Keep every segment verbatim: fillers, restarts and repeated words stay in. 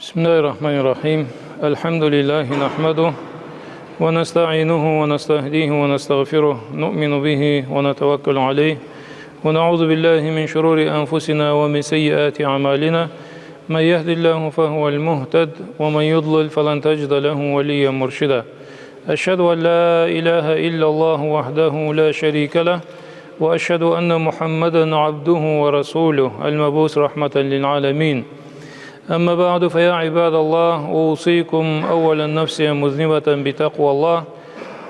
بسم الله الرحمن الرحيم. الحمد لله نحمده ونستعينه ونستهديه ونستغفره، نؤمن به ونتوكل عليه، ونعوذ بالله من شرور أنفسنا ومن سيئات أعمالنا. من يهد الله فهو المهتد، ومن يضلل فلن تجد له وليا مرشدا. أشهد أن لا إله إلا الله وحده لا شريك له، وأشهد أن محمدا عبده ورسوله المبعوث رحمة للعالمين. أما بعد، فيا عباد الله، أوصيكم أولا نفسي مذنبة بتقوى الله،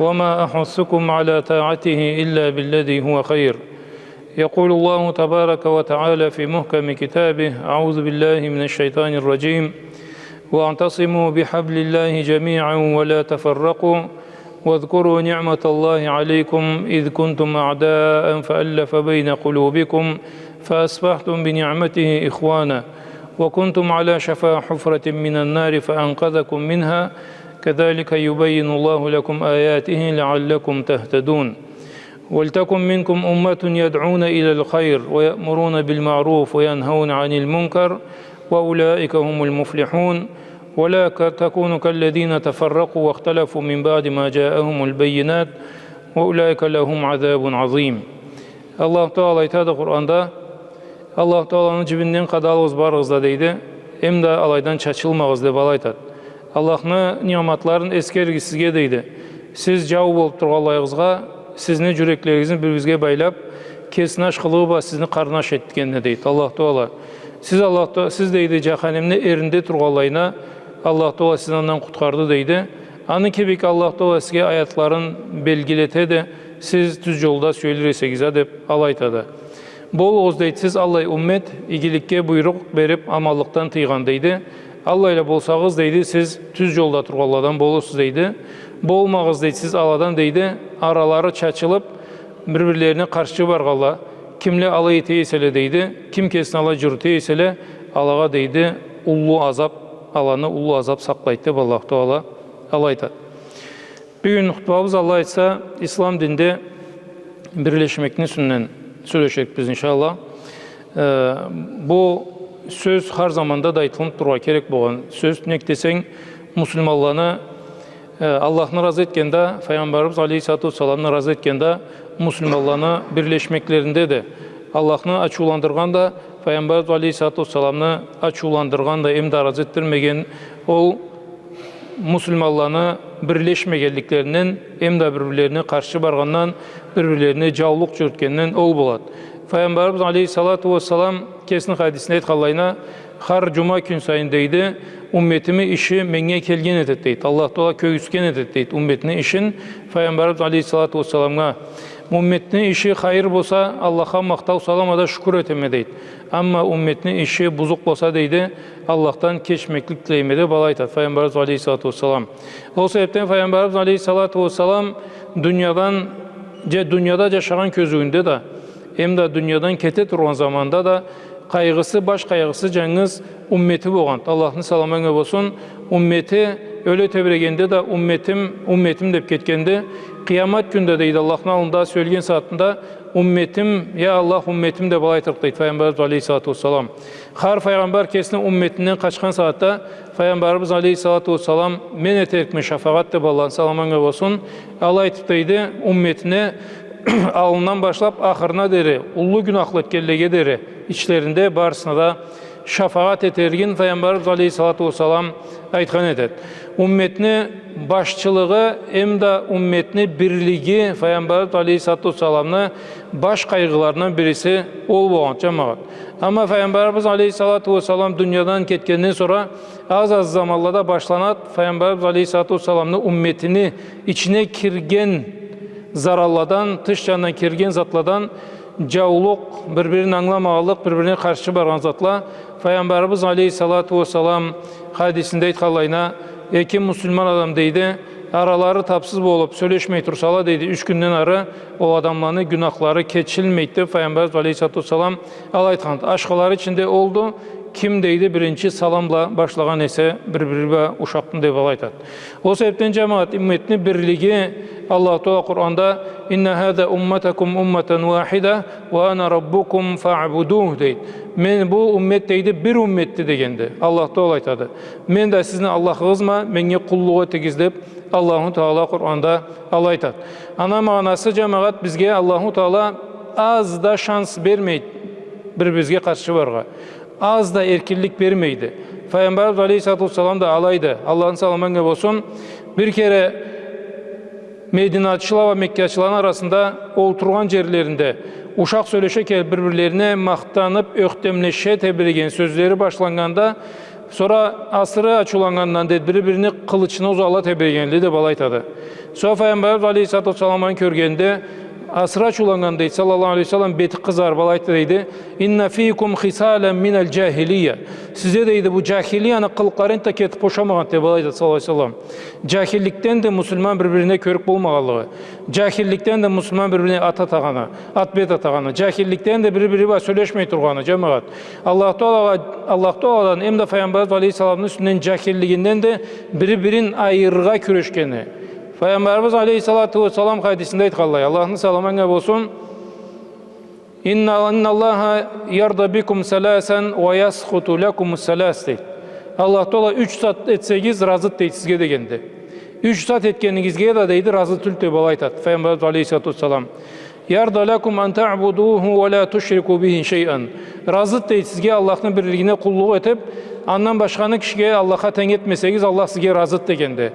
وما أحثكم على طاعته إلا بالذي هو خير. يقول الله تبارك وتعالى في محكم كتابه: أعوذ بالله من الشيطان الرجيم، واعتصموا بحبل الله جميعا ولا تفرقوا، واذكروا نعمة الله عليكم إذ كنتم أعداء فألف بين قلوبكم فأصبحتم بنعمته إخوانا، وكنتم على شفا حفرة من النار فأنقذكم منها، كذلك يبين الله لكم آياته لعلكم تهتدون. ولتكن منكم أمة يدعون إلى الخير ويأمرون بالمعروف وينهون عن المنكر وأولئك هم المفلحون. ولا ك-، تكونوا كالذين تفرقوا واختلفوا من بعد ما جاءهم البينات وأولئك لهم عذاب عظيم. Аллаху Таала айтады Къуранда: Аллаху Тааланы джибинден къадалыгъыз барыгъыз да, дейди, эм да алайдан чачылмагъыз, деб алай айтады. Аллахны ниъматларын эсгеригиз сизге, дейди. Сиз джау болуб тургъанлайыгъызгъа, сизни джюреклеригизни бир-биригизге байлаб, кесини ашхылыгъы бла сизни къарнаш этгенде, дейди Аллаху Таала. Сиз Аллаху Та-, сиз, дейди, джаханимни эринде тургъанлайына Аллаху Таала сизни андан къутхарды, дейди. Аны кибик Аллаху Таала сизге аятларын белгилетеди, сиз тюз джолда сюелир эсегиз а, деб алай айтады. Болугъуз, дейди, сиз аллай уммет, игиликге буйрукъ бериб, аманлыкъдан тыйгъан, дейди. Аллайла болсагъыз, дейди, сиз тюз джолда тургъанладан болурсуз, дейди. Болмагъыз, дейди, сиз аладан, дейди, аралары чачылыб, бир-бирлерине къаршы баргъанла, кимле алай эте эселе, дейди, ким кесин алай джюрюте эселе, алагъа, дейди, уллу азаб, аланы уллу азаб сакълайды, деб Аллаху Таала алай айтады. Бюгюн хутбабыз, Аллах айтса, ислам динде бирлешмекни юсюнден сёлеширикбиз, иншаллах. Э, бу сёз хар заманда да айтылыныб турургъа керек болгъан сёз. Нек десенг, муслиманланы, э, Аллахны разы этгенде, Файгъамбарыбыз алейхиссалату уассаламны разы этгенде, муслиманланы бирлешмеклеринде да, Аллахны ачыуландыргъан да, Файгъамбарыбыз алейхиссалату уассаламны ачыуландыргъан да, эм да разы этдирмеген, ол муслиманланы бирлешмегенликлеринден, эм да бир-бирлерине къаршы баргъандан, бир-бирлерине джаулукъ джюрютгенден ол болады. Файгъамбарыбыз алейхиссалату уассалам кесини хадисинде айтханлайына, хар джума кюн сайын, дейди, умметими иши меннге келген этеди, дейди. Аллах Таала кёргюзтген этеди, дейди, умметини ишин Файгъамбарыбыз алейхиссалату уассаламгъа. Умметини иши хайыр болса, Аллахха махтау салама да, шукур этеме, дейди. Амма умметини иши бузукъ болса, дейди, Аллахдан кечмеклик тилейме, деб алай айтады Файгъамбарыбыз алейхиссалату уассалам. Ол себебден Файгъамбарыбыз алейхиссалату уассалам дуниядан, дже-, дунияда джашагъан кёзюуюнде да, эм да дуниядан кете тургъан заманда да къайгъысы, баш къайгъысы джангыз уммети болгъанды. Аллахны саламы анга болсун, уммети ёле тебирегенде да, умметим, умметим деб кетгенди. Къыямат кюнде, дейди, Аллахны аллында сюелген сагъатында, умметим, я Аллах, умметим, деб алай айтырыкъ, дейди Файгъамбарыбыз алейхиссалату уассалам. Хар файгъамбар кесини умметинден къачхан сагъатда Файгъамбарыбыз алейхиссалату уассалам, мен этерикме шафагъат, деб, Аллахны саламы анга болсун, алай айтыб, дейди, умметине аллындан башлаб ахырына дери, уллу гюнахлы этгенлеге дери, ичлеринде барысына да шафагъат этеригин Файгъамбарыбыз алейхиссалату уассалам айтхан этеди. Умметни башчылыгъы эм да умметни бирлиги Файгъамбарыбыз алейхиссалату уассаламны баш къайгъыларындан бириси ол болгъан, джамагъат. Амма Файгъамбарыбыз алейхиссалату уассалам дуниядан кетгенден сора аз-аз заманлада башланады Файгъамбарыбыз алейхиссалату уассаламны умметини ичине кирген заралладан, тыш джандан кирген затладан, джаулукъ, бир-бирин ангыламагъанлыкъ, бир-бирине къаршы баргъан затла. Файгъамбарыбыз алейхиссалату уассалам хадисинде айтханлайына, эки муслиман адам, дейди, аралары тапсыз болуб, сёлешмей турсала, дейди, юч кюнден ары ол адамланы гюнахлары кечилмейди, деб Файгъамбарыбыз алейхиссалату уассалам алай айтханды. Ашхылары ичинде олду, Ким, дейди, биринчи салам бла башлагъан эсе бир-бири бла ушакъны, деп, алай айтады. Ол себепден, джамагъат, умметни бирлиги, Аллаху Тагъала Къуранда: «Инна хаза умматакум умматан вахида, ва ана раббукум фаъбудух», дейди. Мен, бу уммет, дейди, бир умметди дегенди. Аллаху Тагъала айтады: «Мен да сизни Аллахыгъызма, меннге къуллукъ этигиз», деп, Аллаху Тагъала Къуранда алай айтады. Аны магъанасы, джамагъат, бизге Аллаху Тагъала аз да шанс бермейди бир-бирибизге къаршы барыргъа. Аз да эркинлик бермейди. Файгъамбарыбыз алейхиссалату уассалам да алайды. Аллахны саламы анга болсун. Бир кере мединатчыла бла меккачыланы арасында олтургъан джерлеринде ушакъ сёлеше келип, бир-бирлерине махтанып, ёхтемлеше тебреген сёзлери башланнганда, сора асыры ачыуланнгандан, дейди, бири-бирини къылычны узала тебрегенди, деп, алай айтады. Сора Файгъамбарыбыз алейхиссалату уассалам аны кёргенде, асыры ачыуланнган, дейди, саллаллаху алейхи ва саллам, бети къызарып, алай айтды, дейди: «Инна фикум хисалан миналь джахилия». Сизде, дейди, бу джахилияны къылыкълары энтда кетип бошамагъанды, деп, алай айтады, саллаллаху алейхи ва саллам. Джахилликденди муслиман бир-бирине кёрюк болмагъанлыгъы. Джахилликденди муслиман бир-бирине ат атагъаны, ат-бет атагъаны. Джахилликденди бир-бири бла сёлешмей тургъаны, джамагъат. Аллаху Тагъалагъа, Аллаху Тагъаладан, эмда Файгъамбарыбыз алейхиссаламны юсюнден джахиллигинденди бири-бирин айырыргъа кюрешгени. Файгъамбарыбыз алейхиссалату уассалам хадисинде айтханлай, Аллахны саламы анга болсун: «Инна, инна Аллаха ярда бикум саласан ва ясхуту лакум салас», дейди. Аллаху Тагъала юч зат этсегиз, разыды, дейди, сизге дегенди. Юч зат этгенигизге да, дейди, разы тюлдю, деп, алай айтады Файгъамбарыбыз алейхиссалату уассалам. «Ярда лакум ан таъбудуху ва ла тушрику бихи шайан». Разыды, дейди, сизге Аллахны бирлигине къуллукъ этип, андан башханы кишиге, Аллахха тенг этмесегиз, Аллах сизге разыды дегенди.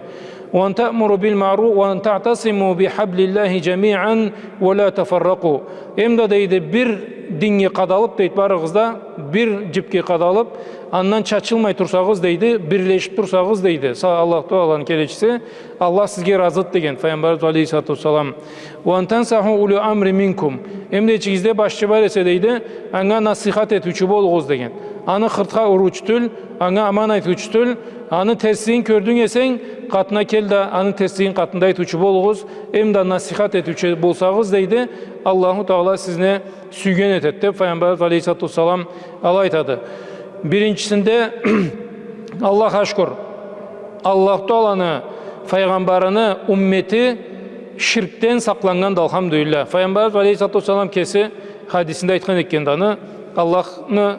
«Ва ан таъмуру бил маъруф, ва ан таътасиму би хаблиллахи джамиан ва ла тафарракъу». Эмда, дейди, бир динге къадалып, дейди, барыгъыз да бир джипге къадалып, андан чачылмай турсагъыз, дейди, бирлешип турсагъыз, дейди. Са-, Аллаху Тагъаланы келечиси, Аллах сизге разыды деген Файгъамбарыбыз алейхиссалату уассалам. «Ва ан тансаху ули амри минкум». Эмда ичигизде башчы бар эсе, дейди, анга насихат этиучю болугъуз деген. Аны хыртха уруучу тюл, анга аман айтыучу тюл, аны терслигин кёрдюнг эсенг, къатына кел да, аны терслигин къатында айтыучу болугъуз, эмда насихат этиучю болсагъыз, дейди, Аллаху Тагъала сизни сюйген этеди, деп Файгъамбарыбыз алейхиссалату уассалам алай айтады. Биринчисинде, Аллахха шукур, Аллаху Тагъаланы Файгъамбарыны уммети ширкден сакъланнганды, алхамдулиллах. Файгъамбарыбыз алейхиссалату уассалам кеси хадисинде айтхан этгенди аны, Аллахны: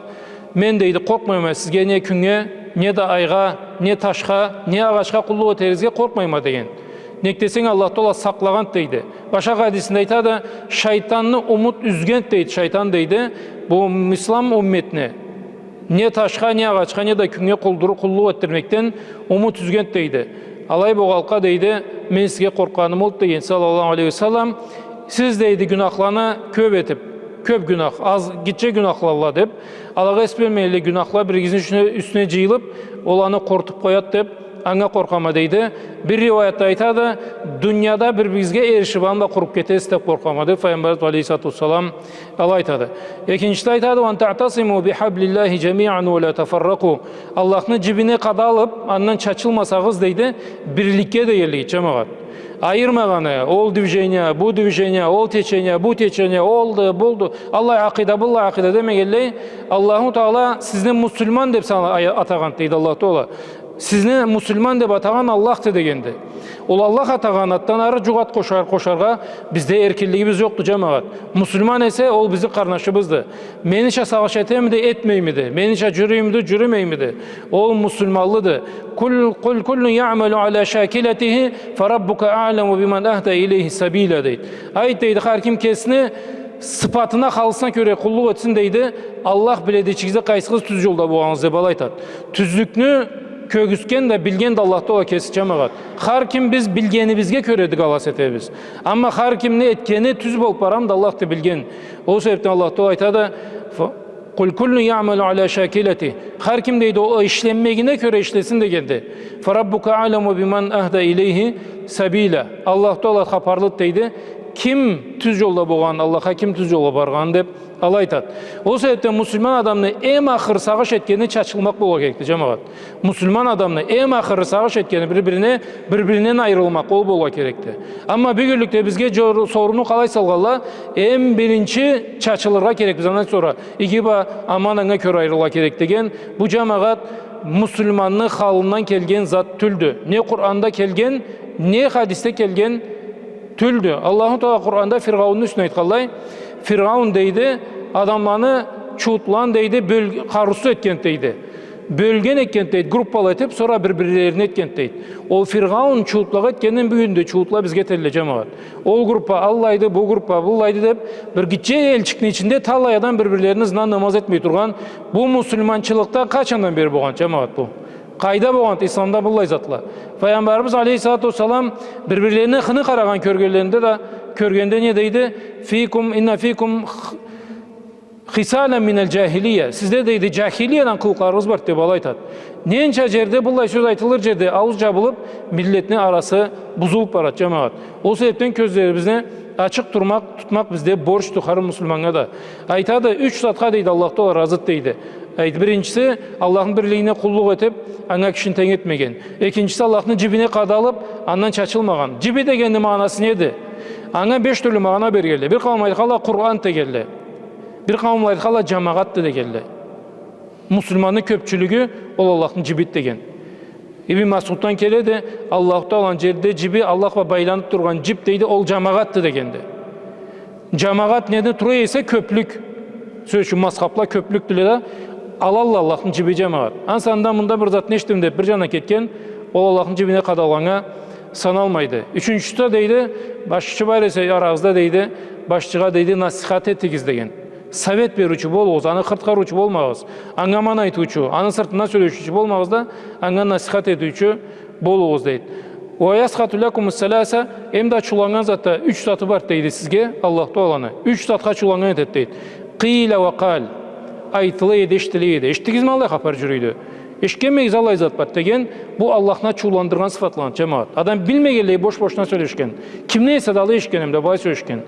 «Мен, — дейди, — къоркъмайма сизге не кюннге, не да айгъа, не ташха, не агъачха къуллукъ этеригизге къоркъмайма», деген. Нек десенг, Аллаху Тагъала сакълагъанды, дейди. Башха хадисинде айтады: «Шайтанны умут юзгенди, — дейди, — шайтан, — дейди, — бу ислам умметни не ташха, не агъачха, не да кюннге къулдуру-, къуллукъ этдирмекден умут юзгенди», дейди. «Алай болгъанлыкъгъа, — дейди, — мен сизге къоркъгъаным олду», деген, саллаллаху алейхи ва саллам. «Сиз, — дейди, — гюнахланы кёп этип, кёп гюнах, аз, гитче гюнахла, — деп, — алагъа эс бермегенлей гюнахла биригизни юсюне, юсюне джыйылып, ол аны къорутуп къояды, — деп, — анга къоркъама», дейди. Бир риуаятда айтады: «Дунияда бир-биригизге эришип, аны бла къуруп кетесиз деп къоркъама», деп Файгъамбарыбыз алейхиссалату уассалам алай айтады. Экинчиси айтады: «Ва ан таътасиму би хаблиллахи джамиан ва ла тафарракъу». Аллахны джибине къадалып, андан чачылмасагъыз, дейди, бирликге дегенлиги, джамагъат. Айырмагъаны, ол движение, бу движение, ол течение, бу течение, олду, болду, аллай акъида, быллай акъида демегенлей, Аллаху Тагъала сизни муслиман деп сана-, ай-, атагъанды, дейди Аллаху Тагъала. Сизни муслиман деп атагъан Аллахды дегенди. Ол Аллах атагъан атдан ары джукъ ат къошар, къошаргъа бизде эркинлигибиз джокъду, джамагъат. Муслиман эсе, ол бизни къарнашыбызды. Менича сагъыш этемиди, этмеймиди? Менича джюрюймюдю, джюрюмеймиди? Ол муслиманлыды. «Кул-, кул-, куллун яъмалу аля шакилатихи, фа раббука аъламу биман ахда илейхи сабила», дейди. Айт, дейди, хар ким кесини сыпатына, халысына кёре къуллукъ этсин, дейди. Аллах биледи ичигизде къайсыгъыз тюз джолда болгъаныгъыз, деп алай айтады. Тюзлюкню кёргюзтген да, билген да Аллах Тагъала кеси, джамагъат. Хар ким биз билгенибизге кёре дыгалас этебиз. Амма хар кимни этгени тюз болуп барамыды, Аллах да билген. Ол себепден Аллах Тагъала айтады: «Фа-, кул куллун яъмалу аля шакилатихи». Хар ким, дейди, ол ишленмегине кёре ишлесин дегенди. «Фа раббука аъламу биман ахда илейхи сабила». Аллах Тагъала хапарлыды, дейди, ким тюз джолда болгъанын, Аллахха ким тюз джолда баргъанын, деп Алай айтат. Ол себепден муслиман адамны эм ахыр сагъыш этгени чачылмакъ болургъа керекди, джамагъат. Муслиман адамны эм ахыр сагъыш этгени бир-бирине, бир-биринден айырылмакъ, ол болургъа керекди. Амма бюгюнлюкде бизге джор-, сорууну къалай салгъанла, эм биринчи чачылыргъа керекбиз, андан сора иги бла аман, анга кёре айырылыргъа керек деген. Бу, джамагъат, муслиманны халындан келген зат тюлдю. Не Къуранда келген, не хадисде келген тюлдю. Аллаху Таала Къуранда Фиргъаунну юсюнден айтханлай, Фиргъаун, дейди, адамланы, чууутланы, дейди, бёл-, къарыусуз этгенди, дейди. Бёлген этгенди, дейди, группала этиб, сора бир-бирлерине этгенди, дейди. Ол Фиргъаун чууутлакъ этгенден бюгюн да чуутла бизге этелле, джамагъат. Ол группа аллайды, бу группа быллайды деб, бир гитче элчикни ичинде талай адам бир-бирлерини ызындан намаз этмей тургъан, бу муслиманчылыкъда къачандан бери болгъан, джамагъат, бу? Къайда болгъанды исламда быллай затла? Файгъамбарыбыз алейхиссалату уассалам бир-бирлерине хыны къарагъан кёргенлеринде да, кёргенде не дейди? «Фикум, инна фикум х-, хисалан миналь джахилия». Сизде, дейди, джахилиядан къылыкъларыгъыз барды, деб алай айтады. Ненча джерде быллай сёз айтылыр джерде аууз джабылыб, миллетни арасы бузулуб барады, джамагъат. Ол себебден кёзлерибизни ачыкъ турмакъ, тутмакъ бизде борчду, хар муслиманнга да. Айтады, юч затха, дейди, Аллах Таала разыды, дейди. Айт, биринчиси, Аллахны бирлигине къуллукъ этиб, анга кишини тенг этмеген. Экинчиси, Аллахны джибине къадалыб, андан чачылмагъан. Джиби дегенни магъанасы неди? Анга беш тюрлю магъана бергенле. Бир къауум айтханла, Къуран дегенле. Бир къауумла айтханла, джамагъатды дегенле. Муслиманны кёбчюлюгю ол Аллахны джибиди деген. Ибн Масъуддан келеди, Аллаху Тааланы джерде джиби Аллах бла байланыб тургъан джиб, дейди, ол джамагъатды дегенди. Джамагъат неди? Тура эсе кёблюк. Сёз ючюн, мазхабла кёблюкдюле да, алалла Аллахны джиби, джамагъат. Ансы анда мында бир затны эшитдим деб бир джанына кетген, ол Аллахны джибине къадалгъаннга саналмайды. Ючюнчюсю да, дейди, башчы бар эсе арагъызда, дейди, башчыгъа, дейди, насихат этигиз деген. Совет бериучю болугъуз, аны къыртхарыучу болмагъыз. Анга аман айтыучу, аны сыртындан сёлешиучю болмагъыз да, анга насихат этиучю болугъуз, дейди. «Ва ясхату лакумус саласа», эм да ачыуланнган затда юч заты бар, дейди, сизге, Аллах Тааланы. Юч затха ачыуланнган этеди, дейди. «Къиля ва къаль». Айтыла эди, эшитиле эди. Эшитдигизми аллай хапар джюрюйдю? Эшитгенмегиз аллай зат бар деген, бу Аллахны ачыуландыргъан сыфатланы, джамагъат. Адам билмегенлей бош-бошуна сёлешген. Кимден эсе да алай эшитген, эм да былай сёлешген.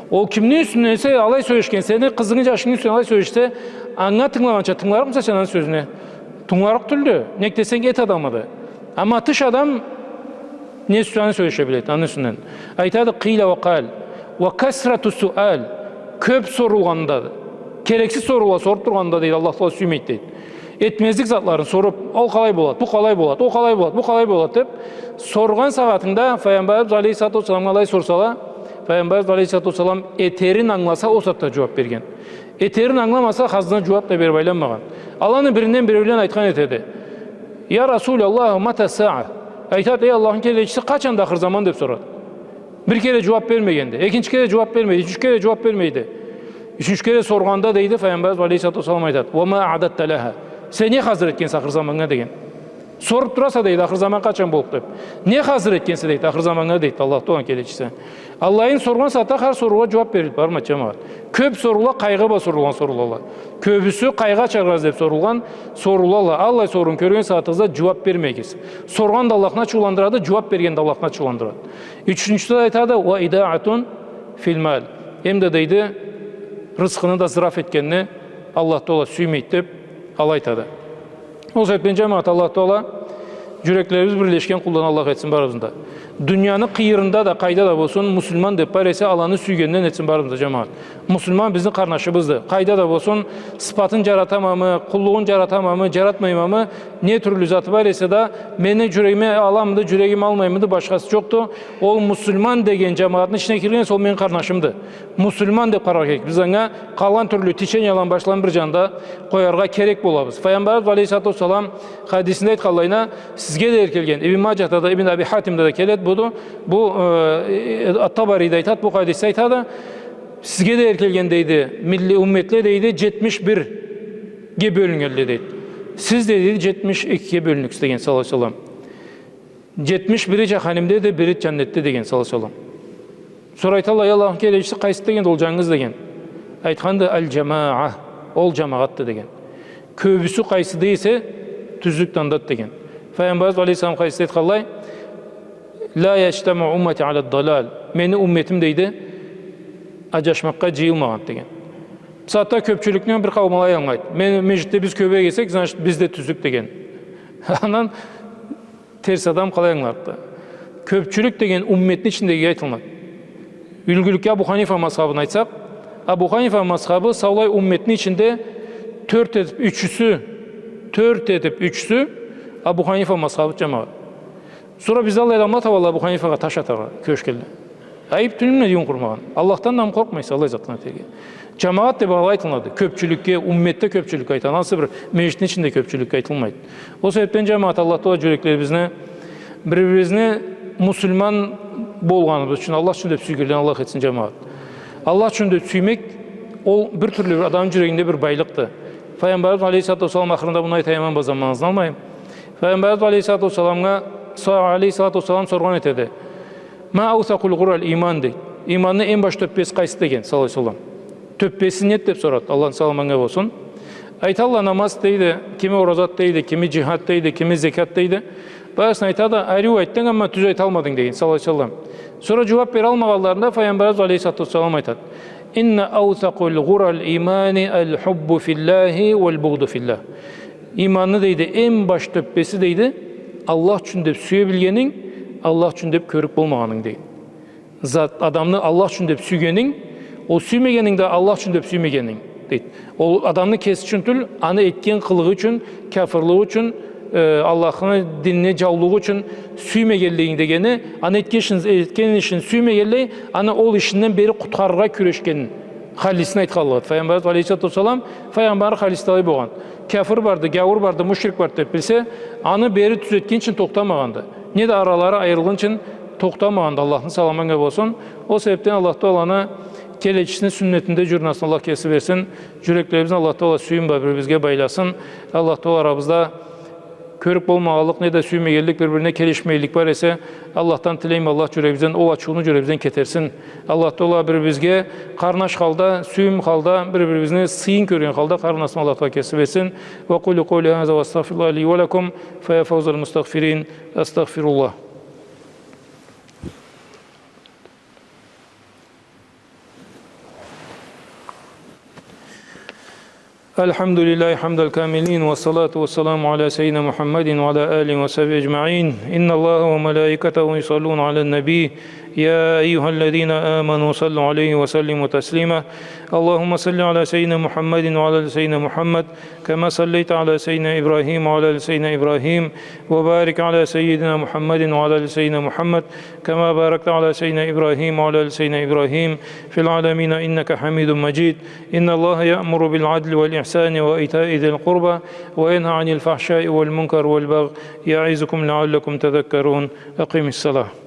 Ол кимни юсюнден эсе алай сёлешген, сени къызынгы, джашынгы юсюнден алай сёлешсе, анга тынгылагъанча тынгыларыкъмыса сен аны сёзюне? Тынгыларыкъ тюлдю. Нек десенг, эт адамыды. Амма тыш адам не сёлешсе, аны сёлеше биледи, аны юсюнден. Айтады, «Къиля ва къаль, ва касрату суаль». Кёб сорулгъанда, керексиз соруула соруб тургъанда, дейди, Аллах Таала сюймейди, дейди. Этмезлик затларын соруб, ол къалай болады, бу къалай болады, ол къалай болады, бу къалай болады деб соргъан сагъатынгда Файгъамбарыбыз алейхиссалату уассаламгъа алай сорсала, Файгъамбарыбыз алейхиссалату уассалам этерин ангыласа, ол сагъатда джууаб берген. Этерин ангыламаса, хазна джууаб да бериб айланмагъан. Аланы биринден биреулен айтхан этеди. «Я Расулаллах, мата саа?» Айтады, «Эй Аллахны келечиси, къачанды ахыр заман?» — деб сорады. Бир кере джууаб бермегенди. Экинчи кере джууаб бермейди. Ючюнчю кере джууаб бермейди. Ючюнчю кере соргъанда, дейди, Файгъамбарыбыз алейхиссалату уассалам айтады: «Ва ма аъдатта лаха?» Сен не хазыр этгенсе ахыр заманнга деген. Соруб тураса, дейди, ахыр заман къачан боллукъ деб. Не хазыр этгенсе, дейди, ахыр заманнга, дейди, Аллах Тааланы келечиси. Аллайын соргъан сагъатда хар соруугъа джууаб берилиб бармайды, джамагъат. Кёб соруула къайгъы бла сорулгъан сорулала. Кёбюсю къайгъы ачаргъа излеб сорулгъан сорулала. Аллай сорууну кёрген сагъатыгъызда джууаб бермегиз. Соргъан да Аллахны ачыуландырады, джууаб берген да Аллахны ачыуландырады. Ючюнчюсю да айтады, «Ва идаатун филь маль». Эм да, дейди, рызкъыны да зыраф этгенни Аллах Таала сюймейди деб, алай айтады. Ол себебден, джамагъат, Аллах Таала джюреклерибиз бирлешген къулдан Аллах этсин барыбызны да. Дунияны къыйырында да, къайда да болсун, муслиман деб бар эсе, аланы сюйгенден этсин барыбызны да, джамагъат. Муслиман бизни къарнашыбызды. Къайда да болсун, сыфатын джаратамамы, къуллугъун джаратамамы, джаратмаймамы, не тюрлю заты бар эсе да, мени джюрегиме аламыды, джюрегиме алмаймыды, башхасы джокъду. Ол муслиман деген джамагъатны ичине кирген эсе, ол мени къарнашымды. Муслиман деб къараргъа керек. Биз анга къалгъан тюрлю теченияланы башларын бир джанда къояргъа керек болабыз. Файгъамбарыбыз алейхиссалату уассалам хадисинде айтханлайына, сизге да эр келген, Ибн Маджахда да, Ибн Аби Хатимде да келеди буду. Бу, э, Ат-Табари да айтады, бу хадисде айтады, сизге да эр келген, дейди, милли умметле, дейди, джетмиш бирге бёлюннгенле, дейди. Сиз, дейди, джетмиш экиге бёлюнюксюз деген, саллаллаху алейхи ва саллам. Джетмиш бири джаханимдеди, бири джаннетде деген, саллаллаху алейхи ва саллам. Сора айталла, эй Аллахны келечиси, къайсыды дегенде, ол джангыз деген. Айтханды, аль-джамаа, ол джамагъатды деген. Кёбюсю къайсыды эсе, тюзлюкде андады деген. Файгъамбарыбыз алейхиссалам хадисде айтханлай, ла яджтамиу уммати аля далаль. Мени умметим, дейди, аджашмакъгъа джыйылмагъанды деген. Бусагъатда кёпчюлюкню бир къауум алай ангылайды. Мен, межгитде биз кёбюрек эсек, значит, биз да тюзлюк деген. Андан терс адам къалай ангыларыкъды? Кёпчюлюк деген умметни ичиндегиге айтылынады. Юлгюлюкге Абу Ханифа мазхабын айтсакъ, Абу Ханифа мазхабы саулай умметни ичинде тёрт этип ючюсю, тёрт этип ючюсю Абу Ханифа мазхабы, джамагъат. Сора бизде аллай адамла табылла Абу Ханифагъа таш атаргъа, кюрешгенле. Айып тюлмюдю дин къурмагъан? Аллахдан да къоркъмайса аллай затдан этерге? Джамагъат деб алай айтылынады. Кёпчюлюкге, умметде кёпчюлюкге айтылады. Ансы бир межгитни ичинде кёпчюлюкге айтылмайды. Ол себебден, джамагъат, Аллах Тагъала джюреклерибизни, бир-бирибизни муслиман болгъаныбыз ючюн, Аллах ючюн деб сюйгенледен Аллах этсин, джамагъат. Аллах ючюн деб сюймек, ол бир тюрлю бир адамны джюрегинде бир байлыкъды. Файгъамбарыбыз алейхиссалату уассалам, ахырында муну айтайым, аман бла заманыгъызны алмайым. Файгъамбарыбыз алейхиссалату уассаламгъа, са-, алейхиссалату уассалам соргъан этеди. «Ма аусакъул гъурал иман», — дейди. Иманны эм баш тёппеси къайсыды деген, саллаллаху алейхи ва саллам. Тёппеси неди деб сорады, Аллахны саламы анга болсун. Айталла, намаз дейди, кими ораза дейди, кими джихад дейди, кими зекят дейди. Барысын айтады, ариу айтдынг, амма тюз айталмадынг деген, саллаллаху алейхи ва саллам. Сора джууаб бералмагъанларында Файгъамбарыбыз алейхиссалату уассалам айтады. «Инна аусакъул гъурал имани ал хуббу филлахи вал бугъду филлах». Иманны, дейди, эм баш тёппеси, дейди, Аллах ючюн деб сюе билгенинг, Аллах ючюн деб кёрюб болмагъанынг, дейди. Зат, адамны Аллах ючюн деб сюйгенинг, ол сюймегенинг да Аллах ючюн деб сюймегенинг, дейди. Ол адамны кеси ючюн тюл, аны этген къылыгъы ючюн, кяфырлыгъы ючюн, э, Аллахны динине джаулугъу ючюн сюймегенлигинг дегени, аны этген ишин, этген ишин сюймегенлей, аны ол ишинден бери къутхарыргъа кюрешгенин халисин айтханлыгъыды. Файгъамбарыбыз алейхиссалату уассалам, файгъамбарны халиси да алай болгъан. Кяфыр барды, гяуур барды, мушрик барды деб билсе, аны бери тюзетгинчи тохтамагъанды. Не да аралары айырылгъынчы тохтамагъанды, Аллахны саламы анга болсун. Ол себебден Аллах Тагъаланы келечисини сюннетинде джюрюрге Аллах кеси берсин. Джюреклерибизни Аллах Тагъала сюйюм бла бир-бирибизге байласын. Аллах Тагъала арабызда кёрюб болмагъанлыкъ, не да сюймегенлик, бир-бирине келишмейлик бар эсе, Аллахдан тилейме, Аллах джюрегибизден, ол ачыуну джюрегибизден кетерсин. Аллах Тагъала бир-бирибизге къарнаш халда, сюйюм халда, бир-бирибизни сыйын кёрген халда къарнашмагъа Аллах Тагъала кеси берсин. Ва акъулу къаули хаза ва астагъфируллаха ли ва лакум, фа я фаузал мустагъфирин, астагъфируллах. الحمد لله حمد الكاملين، والصلاة والسلام على سيدنا محمد وعلى آله وصحبه أجمعين. إن الله وملائكته يصلون على النبي، يا أيها الذين آمنوا صلوا عليه وسلموا تسليما. اللهم صل على سيدنا محمد وعلى آل سيدنا محمد، كما صليت على سيدنا إبراهيم وعلى آل سيدنا إبراهيم، وبارك على سيدنا محمد وعلى آل سيدنا محمد، كما باركت على سيدنا إبراهيم وعلى آل سيدنا إبراهيم في العالمين إنك حميد مجيد. إن الله يأمر بالعدل والإحسان وإيتاء ذي القربى وينهى عن الفحشاء والمنكر والبغي يعظكم لعلكم تذكرون. أقم الصلاة.